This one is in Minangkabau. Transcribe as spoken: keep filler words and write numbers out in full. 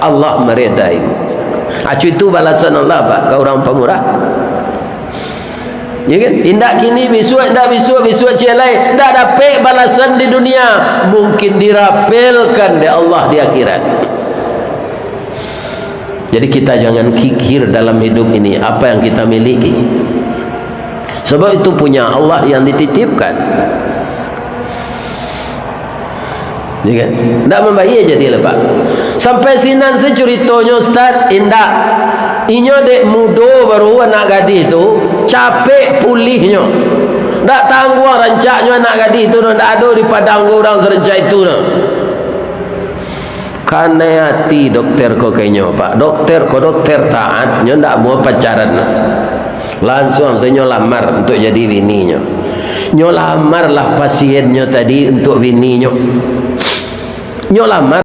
Allah maredai. Acu itu balasan Allah, Pak, ka urang pamurah. Ya kan? Indak kini, bisuak, indak bisuak, bisuak ciek lai, indak dapek balasan di dunia, mungkin dirapelkan dek Allah di akhirat. Jadi kita jangan kikir dalam hidup ini apa yang kita miliki. Sebab itu punya Allah yang dititipkan. Ya kan? Ndak mambayia jadi lah, Pak. Sampai sinan se curitonyo, Ustaz? Indak. Inyo dek mudo baru anak gadih tu, capek pulihnyo. Ndak tangguang rancaknyo anak gadih tu, ndak ado di Padang ko urang sarancak itu, nah. Kanai ati dokter ko ka inyo, Pak. Dokter ko dokter taat, nyo ndak mau pacaran. Lansuang sajo nyo lamar untuak jadi bininyo. Nyo lamarlah pasiennyo tadi untuak bininyo. Nyo lamar